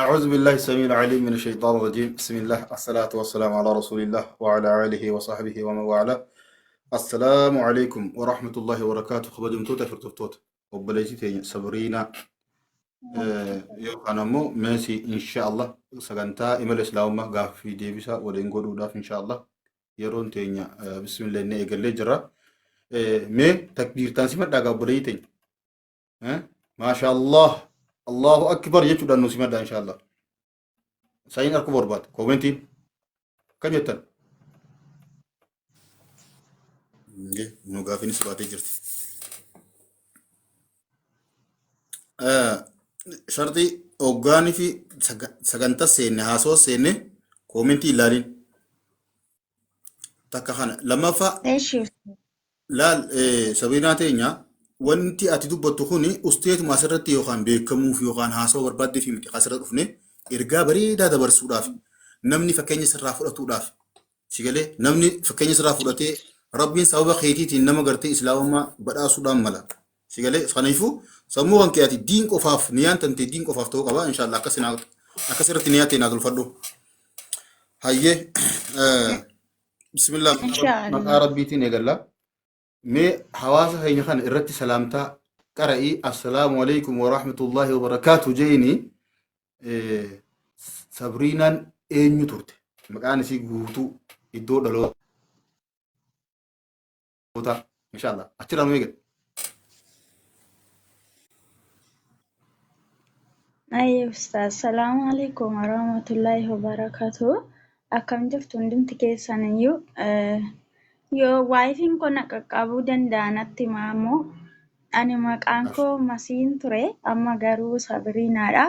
أعوذ بالله السميع العليم من الشيطان الرجيم. بسم الله، الصلاة والسلام على رسول الله وعلى آله وصحبه ومن والاه. السلام عليكم ورحمة الله وبركاته. Kabajamtoota fi hordoftoota obboleettii teenya Sabriinaa yookaan ammoo Meesii, insha Allah sagantaa imala islaamummaa gaaffii deebisaa waliin godhuudhaaf insha Allah yeroon teenya bismillah inni eegallee jira. Mee takbiirtaan simadhaa gaa obboleettii teenya. Maasha Allah. Allahu Akbar jechuudhaan nu simadhaa insha Allah. Sayin arkuu barbaada. Koomentiin. Akkam jettan? Nu gaafiinis baatee jirti. Sharxii hoggaanii fi sagantaa seenne haasawaa seenne koomentii ilaaliin. Takka kana. Lammaffaa Eshi. Laal Sabiinaa teenya, wanti ati dubbattu kuni usteetuma asirratti yookaan beekamuuf yookaan haasawa barbaaddeef miti. Asirra dhufne ergaa bareedaa dabarsuudhaaf, namni fakkeenya sirraa fudhatuudhaaf, si galee, namni fakkeenya sirraa fudhatee Rabbiin sababa keetiitiin nama gartee islaamummaa badhaasuudhaan mala, si galee. Kanaafuu sammuu kan kee ati diin qofaaf niyaan tantee diin qofaaf ta'uu qaba inshallah. Akkas irratti niyaa ta'e naa tolfadhu. Hayyee, bismillah, Inshallah. maqaa Rabbiitiin eegalla. Mee hawaasa keenya kana irratti salaamtaa qara'ii, assalaamu alaikum wa rahmatullahi wa barakaatu jeeni. Sabriinaan eenyu turte? Maqaan isii guutuu, iddoo dhalootaa, inshallah achirraa nu eegal. Ayi ustaaz, salaamu alaikum warahmatullahi wabarakatuh. Akkam jirtu hundumti keessan iyyuu? Yoo waayifiin koo na qaqqabuu danda'a natti himaa immoo. Ani maqaan koo Masiin ture, amma garuu Sabriinaadha.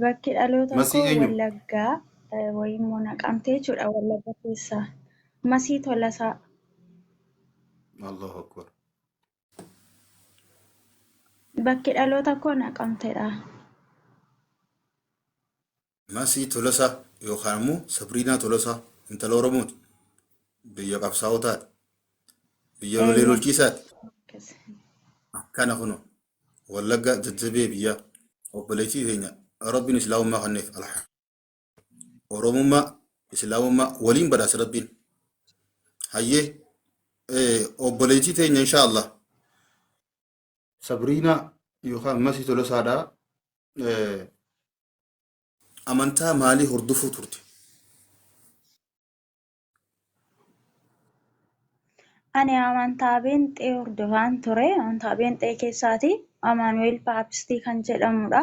Bakki dhaloota Masii koo eenyu? Wallaggaa wayii immoo Naqamtee jechuudha, Wallagga keessaa. Masii Tolasaa. Allahu Akbar. Bakki dhaloota koo Naqamteedha. Masii Tolasaa yookaan immoo Sabriinaa Tolasaa intala Oromooti. Biyya qabsaa'otaati. Biyya lolee lolchiisaati. Akkana kunoo. Wallagga jajjabee biyyaa. Obboleettii teenya Rabbiin islaamummaa kenneef, Oromummaa islaamummaa waliin badhaase Rabbiin. Hayyee, obboleettii teenya insha Allah. Sabriinaa yookaan Masii Tolasaadhaa amantaa maalii hordofuu turte? Ani amantaa Beenxee hordofaan ture. Amantaa Beenxee keessaati Amaanu'el Paapistii kan jedhamudha.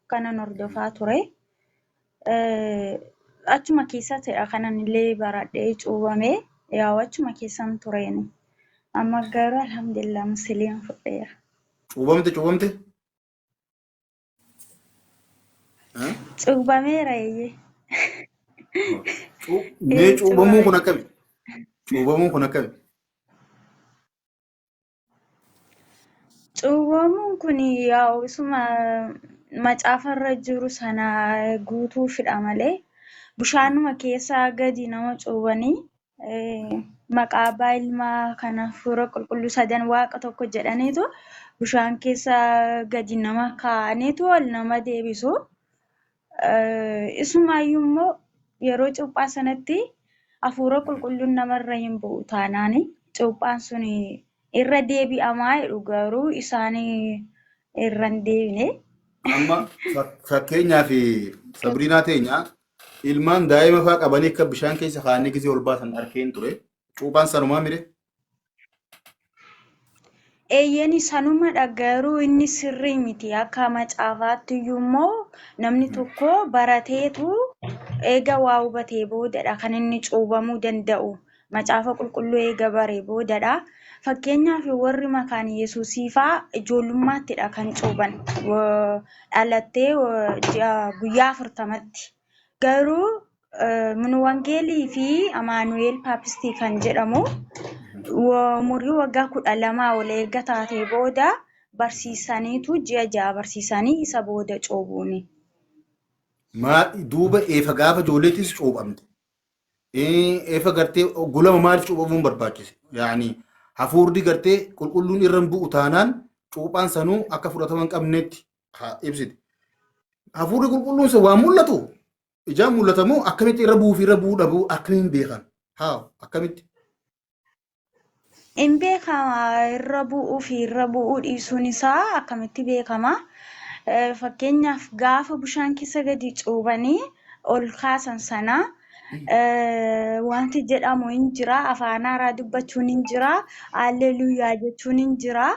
Kanan hordofaa ture. Achuma keessattidha kanan illee baradhee cuubame. Yaa'u achuma keessan tureeni. Amma garuu alhamdulillah musliima fudheera. Cuubamte, cuubamte? Cuubameera, eeyyee. Mee cuubamuun kun akkami? Cuubamuun kun akkami? Cuubamuun kun yaa'u isuma macaafarra jiru sana guutuufidha malee bishaanuma keessaa gadi nama cuubanii maqaa abbaa, ilmaa kan hafuura qulqulluu sadan waaqa tokko jedhaniitu bishaan keessa gadi nama kaa'aniitu ol nama deebisu. Isumaayyuu immoo yeroo cuuphaa sanatti hafuura qulqulluun namarra hin bu'u taanaan cuuphaan sun irra deebi'amaa jedhu, garuu isaan irra hin deebine. Amma fakkeenyaaf Sabriinaa teenya ilmaan daa'ima fa'aa qabanii akka bishaan keessa kaa'anii gisee ol baasan arkeen ture. Cuuphaan sanumaa mire? Eeyyeni, sanumadha, garuu inni sirrii miti. Akka macaafaatti iyyuu immoo namni tokko barateetu eega waa hubatee boodadha kan inni cuubamuu danda'u. Macaafa qulqulluu eega baree boodadha. Fakkeenyaaf warri makaan Yesuusii faa ijoollummaаттidha kan cuuban. Dhalattee ji'a guyyaa 40tti. Garuu Minuwangeelii fi Amaanu'eel Paapistii kan jedhamu umurii waggaa 12 ol eega taatee booda barsiisaniitu, ji'a 6 barsiisanii isa booda cuubuuni. Maa duuba eefa gaafa ijoolleettis cuuphamte. Eefa gartee gulama maaliif cuuphamuun barbaachise? Yaani hafuurri gartee qulqulluun irra hin bu'u taanaan cuuphaan sanuu akka fudhatama hin qabnetti haa ibsite. Hafuurri qulqulluun sun waan mul'atu ijaan mul'atamoo akkamitti irra bu'uu fi irra bu'uu dhabuu akkamiin beekan? Haa, akkamitti? Hin beekama, irra bu'uu fi irra bu'uu dhiisuun isaa akkamitti beekama? Fakkeenyaaf gaafa bishaan keessa gadi cuubanii ol kaasan sana wanti jedhamu hin jira, afaan haaraa dubbachuun hin jira, alleluuyaa jechuun hin jira,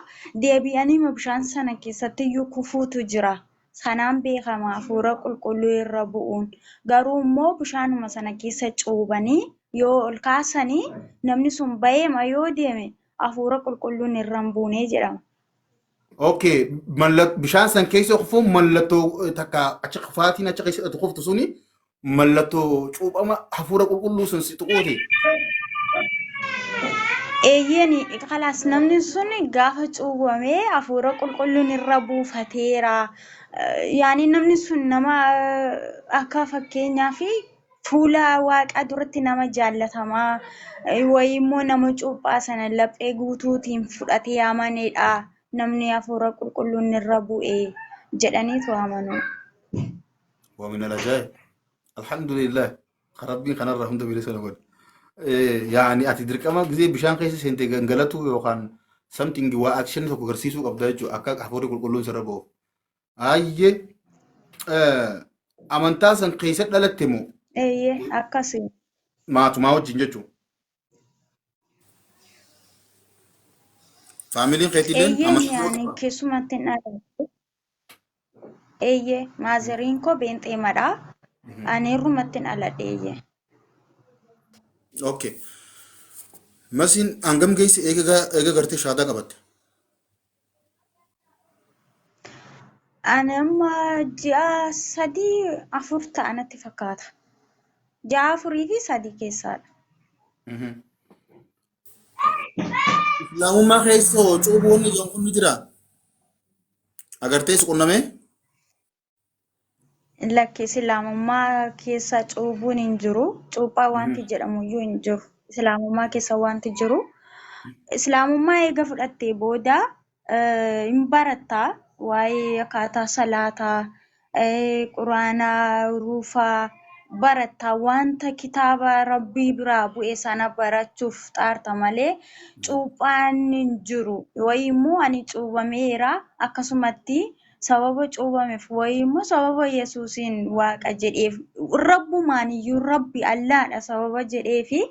deebi'anii bishaan sana keessatti iyyuu kufuutu jira. Sanaan beekama hafuura qulqulluu irra bu'uun. Garuu immoo bishaanuma sana keessa cuubanii yoo ol kaasanii namni sun baheema yoo deeme hafuura qulqulluun irra hin buune jedhama. Okay, bishaan san keessa kufuun mallattoo takka achi kufaatiin achi keessa kuftu suni mallattoo cuuphama hafuura qulqulluu sun si tuquuti. Eeyyeen, kalaas namni sun gaafa cuubamee hafuura qulqulluun irra buufateera. Yaani namni sun nama akka fakkeenyaaf fuula waaqaa duratti nama jaallatamaa wayii immoo nama cuuphaa sana laphee guutuutiin fudhatee amanedha. Namni hafuura qulqulluun irra bu'e jedhaniitu amanu. ومن العجائب، الحمد لله rabbiin kanarraa hunda bilisa na godhe. Yaani ati dirqama gisee bishaan keessa seente gangalatu yookaan something waa action tokko agarsiisuu qabda jechuudha akka hafuurri qulqulluun sirra bu'u. Ayyee, amantaa san keessa dhalatte moo? Eeyyee, akkasi. Maatumaa wajjin jechuudha. Faamiliin keetilleen Eeyyeen, amantaa yaani keessumatti hin dhaladhe. Eeyyee, maazariin koo beenxeemadha. Ani irrumatti hin dhaladhe, eeyyee. Okay. Masiin hangam geesse eega gartee shaadaa qabatte? Ani amma ji'a 3 4 ta'a natti fakkaata. Ji'a 4 fi 3 keessaadha. Islaamummaa keessa hoo cuuphuun ijaan kun ni jiraa? Agartee si qunnamee? Lakki, islaamummaa keessa cuuphuun hin jiru. Cuuphaa wanti jedhamu iyyuu hin jiru. Islaamummaa keessa wanti jiru. Islaamummaa eega fudhattee booda hin barattaa waa'ee akkaataa salaataa, quraanaa, ruufaa barattaa, wanta kitaaba rabbii biraa bu'e sana barachuuf xaarta malee cuuphaan hin jiru. Wayii immoo ani cuubameera, akkasumatti sababa cuubameef wayii immoo sababa Yesuusiin waaqa jedheef rabbumaan iyyuu rabbi allaadha sababa jedheefi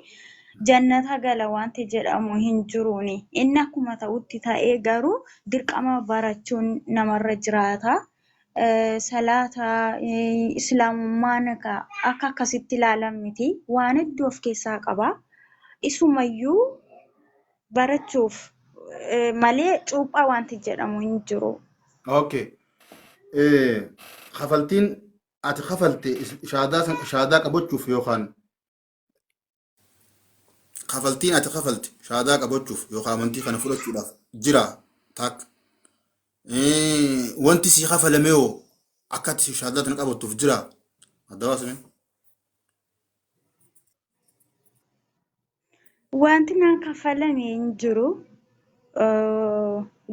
jannata gala wanti jedhamu hin jiruuni. Inni akkuma ta'utti ta'ee garuu dirqama barachuun namarra jiraata. Salaata, islaamummaan akka akkasitti ilaalan miti. Waan hedduu of keessaa qaba. Isumayyuu barachuuf malee cuuphaa wanti jedhamu hin jiru. Okay. Kafaltiin ati kafalte shaadaa qabachuuf yookaan kafaltiin ati kafalte shaadaa qabachuuf yookaan amantii kana fudhachuudhaaf jira takka. Wanti si kafalame hoo akka ati shaadaa kana qabattuuf jira? Adda baasame. Wanti naan kafalame hin jiru.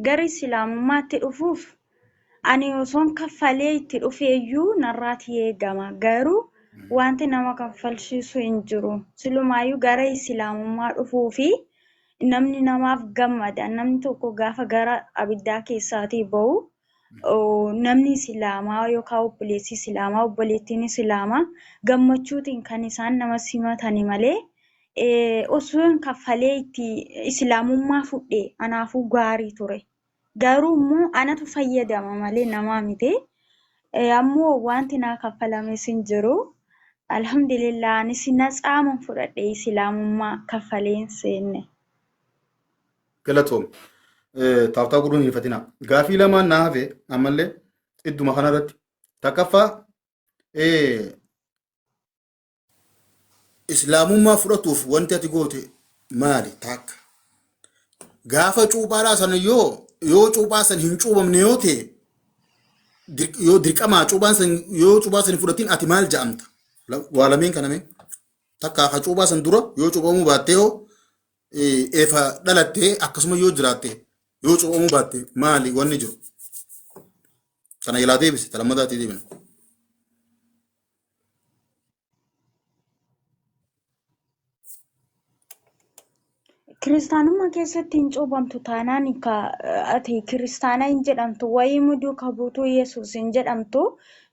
Gara islaamummaatti dhufuuf ani osoon kaffalee itti dhufeeyyuu narraati eegama. Garuu wanti nama kaffalchiisu hin jiru. Silumaayyuu gara islaamummaa dhufuu fi namni namaaf gammada. Namni tokko gaafa gara abiddaa keessaatii bahu namni islaamaa yookaan obboleessi islaamaa, obboleettiin islaamaa gammachuutiin kan isaan nama simatani malee osoo hin kaffalee itti islaamummaa fudhe anaafuu gaarii ture. Garuu immoo anatu fayyadama malee namaa miti. Ammoo wanti naa kaffalames hin jiru. Alhamdulillah, anis natsaaman fudhadhe, islaamummaa kaffalee hin seenne. Galatoom. Tap tap godhuun hin ifatina. Gaafii lamaan naa hafe ammallee idduma kanarratti. Takkaffaa, islaamummaa fudhatuuf wanti ati goote maali takka? Gaafa cuuphaadhaa sana yoo cuuphaa san hin cuuphamne yoo ta'e, yoo dirqamaa cuuphaan san yoo cuuphaa san hin fudhatin ati maal ja'amta? Waa lameen kana mee? Takka ka cuuphaa san dura yoo cuuphamuu baattee hoo, eefa dhalattee akkasuma yoo jiraatte yoo cuuphamuu baatte maali wanni jiru? Kana ilaa deebise talammadaatti deebina. Kiristaanummaa keessatti hin cuuphamtu taanaan ka ati kiristaana hin jedhamtu, wayii duuka buutuu Yesuus hin jedhamtu.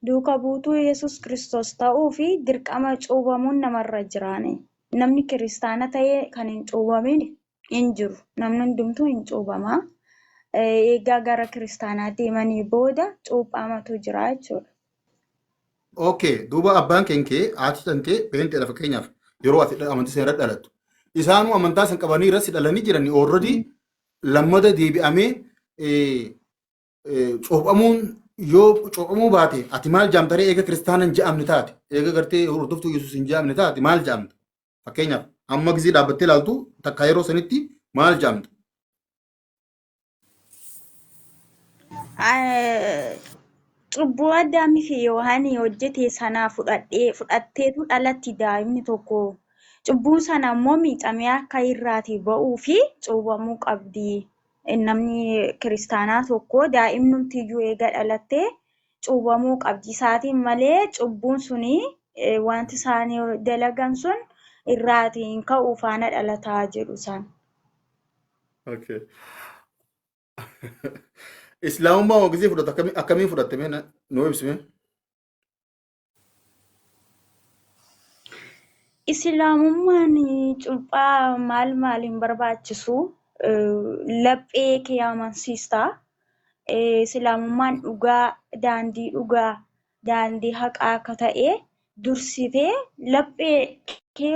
Duuka buutuu Yesuus Kiristoos ta'uu fi dirqama cuuphamuun namarra jiraani. Namni kiristaana ta'ee kan hin cuuphamin hin jiru. Namni hundumtuu hin cuuphama. Egaa gara kiristaanaa deemanii booda cuuphamatu jira jechuudha. Okay, duuba abbaan kee haati tantee peenteedha fakkeenyaaf yeroo ati amantii sana irra dhalattu. Isaanuu amantaa san qabanii irratti dhalanii jiranii already lammata deebi'amee cuuphamuun yoo cuuphamuu baate ati maal jaamtaree eega kiristaana hin je'amne taate, eega gartee hordoftuu Yesuus hin je'amne taate maal jaamta? Fakkeenyaaf amma gizee dhaabbattee ilaaltu takka yeroo sanitti maal jaamta? Cubbuu Addaamii fi Yohaanii hojjete sanaa fudhadhee fudhatteetu dhalatti daa'imni tokko. Cubbuu sana immoo miicamee akka irraatii ba'uu fi cuuphamuu qabdi. Namni kiristaanaa tokko daa'imnumti iyyuu eega dhalattee cuuphamuu qabdi. Isaatiin malee cubbuun suni wanti isaan dalagan sun irraatii hin ka'u faana dhalataa jedhu isaan. Okay. Islaamummaa hoo gisee fudhatu akkamiin fudhatte mee nuu ibsime? Islaamummaan cuuphaa maal maaliin barbaachisu, laphee kee amansiista. Islaamummaan dhugaa, daandii dhugaa, daandii haqaa akka ta'e dursitee laphee kee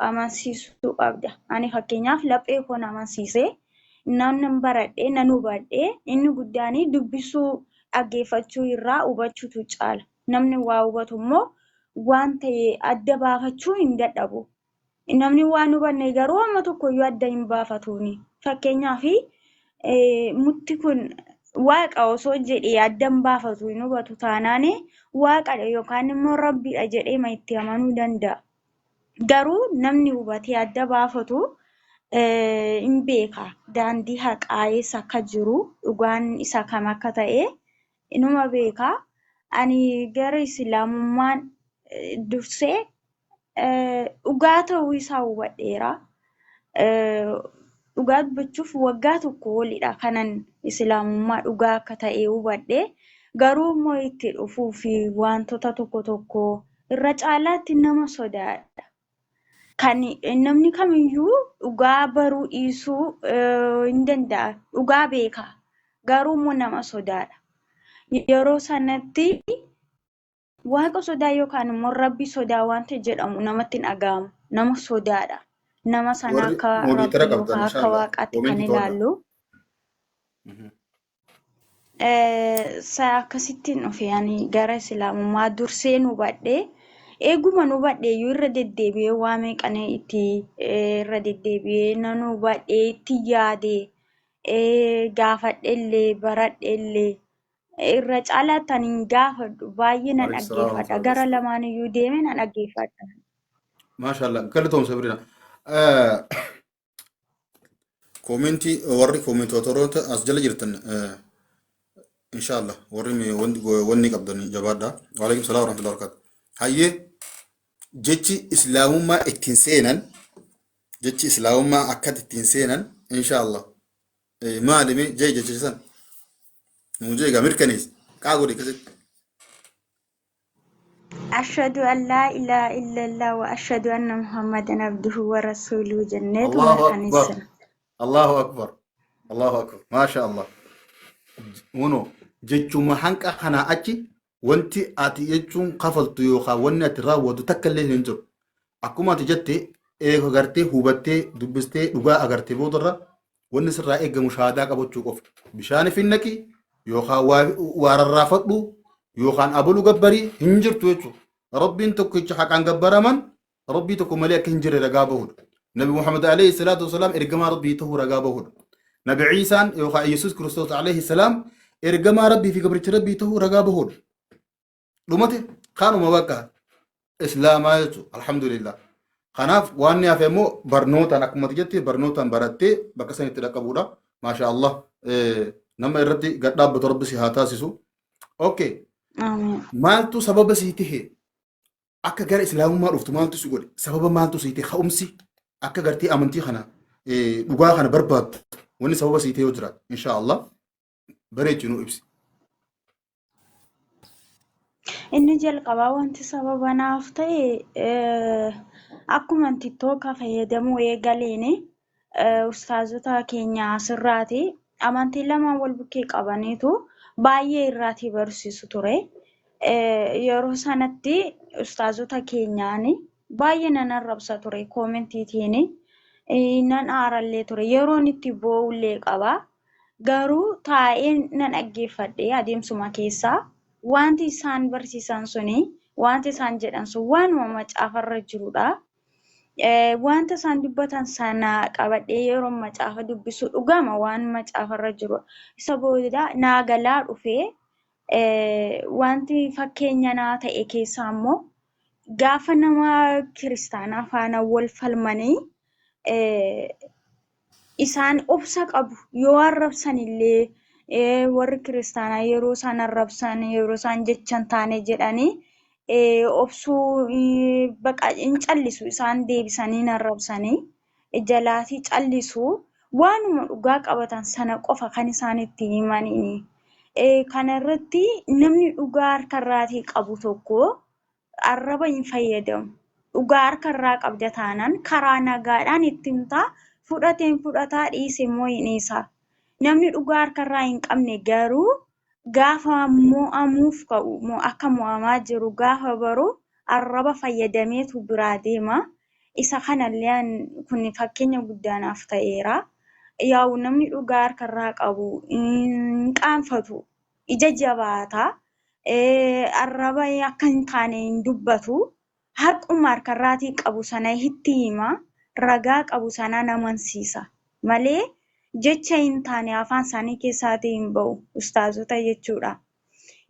amansiisuu qabda. Ani fakkeenyaaf laphee koon amansiisee nan baradhee nan hubadhee. Inni guddaan dubbisuu dhaggeeffachuu irraa hubachuutu caala. Namni waa hubatu immoo waan ta'e adda baafachuu hin dadhabu. Namni waan hubanne garuu amma tokkoyyuu adda hin baafatuuni. Fakkeenyaaf mukti kun waaqa osoo jedhee adda hin baafatu, hin hubatu taanaan waaqadha yookaan immoo rabbiidha jedhee ma itti amanuu danda'a. Garuu namni hubatee adda baafatu hin beeka. Daandii haqaa eessa akka jiru, dhugaan isa kam akka ta'e inuma beeka. Ani gara islaamummaan dursee dhugaa ta'uu isaa hubadheera. Dhugaa dubbachuuf waggaa tokko olidha kanan islaamummaa dhugaa akka ta'e hubadhe. Garuu immoo itti dhufuu fi wantoota tokko tokko irra caalaatti nama sodaadha. Kan namni kamiyyuu dhugaa baruu dhiisuu hin danda'a. Dhugaa beeka. Garuu immoo nama sodaadha. Yeroo sanatti waaqa sodaa yookaan immoo rabbi sodaa wanta jedhamu namatti hin dhaga'amu. Nama sodaadha. Nama sana Warri akka moodiitara rabbi qabdan yookaan akka inshaallah waaqaatti kan koomentii to'adha. ilaallu. Akkasittiin dhufe ani gara islaamummaa dursee nu hubadhe. Eeguma nu hubadhe iyyuu irra deddeebi'ee waa meeqan itti irra deddeebi'ee nan hubadhe, itti yaade, gaafadhe illee baradhe illee irra caalaatti ani hin gaafadhu, baay'ee nan Waalaikum salaam dhaggeeffadha. warahmatullahi Gara wabarakatuh. lamaan iyyuu deeme nan dhaggeeffadha. Maashaallah galatoom Sabrina. Koomentii warri koomentootoroota as jala jirtan, inshaallah warri wanni qabdan jabaadha. Waalaikum salaam warahmatullahi wabarakatuh. Hayyee, jechi islaamummaa ittiin seenan, jechi islaamummaa akkatti ittiin seenan inshaallah maali mee jee jecha san nuu jee egaa mirkaneessi qaa godhe akkasitti. Ashhadu an laa ilaaha illallah wa ashhadu anna Muhammadan abduhu wa rasuuluhu jenneetu Allahu akbar. mirkaneessina. Allahu akbar. Allahu akbar. Maasha Allah. Uno jechuma hanqa kanaa achi wanti ati jechuun kafaltu yookaan wanni ati raawwatu takka illee hin jiru. Akkuma ati jette eega gartee hubattee dubbistee dhugaa agartee boodarra wanni sirraa eegamu shahaadaa qabachuu qofa. Bishaan hin naqi yookaan waa rarraafadhu yookaan abalu gabbarii hin jirtu jechuudha. Rabbiin tokkicha haqaan gabbaraman Rabbii tokko malee akka hin jirre ragaa bahudha. Nabi Muhammad alayhi salaatu wasalaam ergamaa Rabbii ta'uu ragaa bahudha. Nabi Iisaan yookaan Yesuus Kiristoos alayhi salaam ergamaa Rabbii fi gabricha Rabbii ta'uu ragaa bahudha. Dhumate kanuma bakka islaamaa jechuudha. Alhamdulillah. Kanaaf waan ni hafe immoo barnootaan akkuma ati jette barnootaan barattee bakka sanitti dhaqqabuudha. Maasha Allah. Nama irratti gad dhaabbatu Rabbi si haa taasisu. Okay. Amiin. Maaltu sababa sii tahe akka gara islaamummaa dhuftu, maaltu si godhe, sababa maaltu sii tahe, ka'umsi akka gartee amantii kana Dhugaa kana barbaaddu wanni sababa sii ta'e yoo jiraate insha Allah bareechi nuu ibsi. Inni jalqabaa wanti sababa naaf ta'e akkuma TikToka fayyadamuu eegaleen ustaazota keenya asirraati amantii lamaan wal bukkee qabaniitu baay'ee irraatii barsiisu ture. Yeroo sanatti ustaazota keenyaan baay'ee nan arrabsa ture koomentiitiin, nan aarallee ture, yeroon itti boo'ullee qaba. Garuu taa'ee nan dhaggeeffadhe, adeemsuma keessaa wanti isaan barsiisan suni, wanti isaan jedhan sun waanuma macaafarra jirudha. Wanta isaan dubbatan sana qabadhee yeroo macaafa dubbisu dhugama waan macaafarra jirudha. Isa booda naa galaa dhufee, wanti fakkeenya naa ta'e keessaa immoo gaafa nama kiristaanaa faana wal falmanii isaan obsa qabu. Yoo arrabsan illee, warri kiristaanaa yeroo isaan arrabsan, yeroo isaan jecha hin taane jedhanii, obsuu baqa hin callisu, isaan deebisanii hin arrabsanii, jalaatii callisu, waanuma dhugaa qabatan sana qofa kan isaan itti himaniini. Kana irratti namni dhugaa harkarraatii qabu tokko arraba hin fayyadamu. Dhugaa harkarraa qabda taanaan karaa nagaadhaan itti himtaa, fudhateen fudhataa, dhiise immoo hin dhiisa. Namni dhugaa harkarraa hin qabne garuu gaafa mo'amuuf ka'u, akka mo'amaa jiru gaafa baru, arraba fayyadameetu biraa deema. Isa kanallee kun fakkeenya guddaa naaf ta'eera. Yaa'u namni dhugaa harkarraa qabu hin qaanfatu, ija jabaata, arraba akka hin taane hin dubbatu, haquma harkarraatii qabu sana itti hima, ragaa qabu sanaan amansiisa malee jecha hin taane afaan isaanii keessaatii hin ba'u ustaazota jechuudha.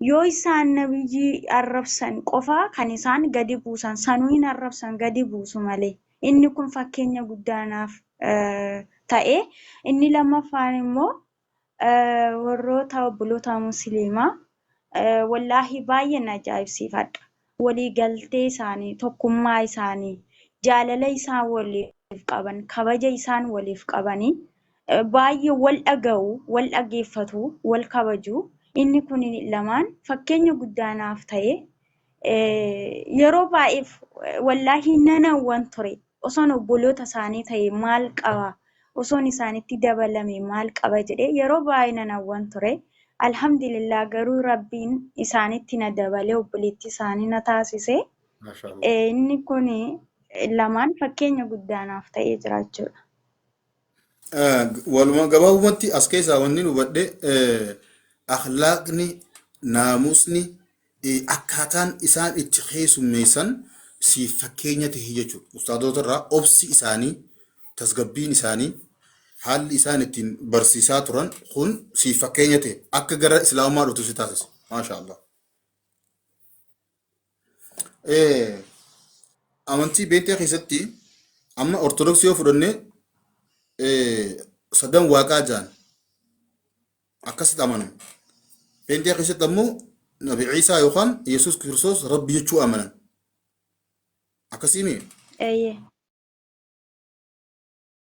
Yoo isaan nabiyyi arrabsan qofa kan isaan gadi buusan, sanuu hin arrabsan, gadi buusu malee. Inni kun fakkeenya guddaa naaf ta'e. Inni lammaffaan immoo warroota obboloota musliimaa wallaahi baay'een ajaa'ibsiifadha. Waliigaltee isaanii, tokkummaa isaanii, jaalala isaan waliif qaban, kabaja isaan waliif qabanii, baay'ee wal dhaga'u, wal dhageeffatu, wal kabaju. Inni kun lamaan fakkeenya guddaa naaf ta'e. Yeroo baay'eef wallaahi nan hawwan ture. Osoon obboloota isaanii ta'e maal qaba? Osoon isaanitti dabalame maal qaba jedhee yeroo baay'ee nan hawwan ture. Alhamdulillah, garuu Rabbiin isaanitti na dabalee obboleettii isaanii na taasise. Maashaallah. Inni kun lamaan fakkeenya guddaa naaf ta'ee jira jechuudha. Walumaa gabaabumatti as keessaa wanni nu hubadhe, akhlaaqni, naamusni, akkaataan isaan itti keessummeessan siif fakkeenya ta'e jechuudha. Ustaadota irraa obsi isaanii, tasgabbiin isaanii, haalli isaan ittiin barsiisaa turan kun siif fakkeenya ta'e, akka gara islaamummaa dhuftu si taasise. Maashaallah. Amantii beektee keessatti amma Ortodoksii yoo fudhanne, sadan waaqaa jaan akkasitti amanan. Beektee keessatti ammoo Nabi Ciisaa yookaan Yesuus Kiristoos Rabbi jechuu amanan. Akkasii mii? Eeyyee.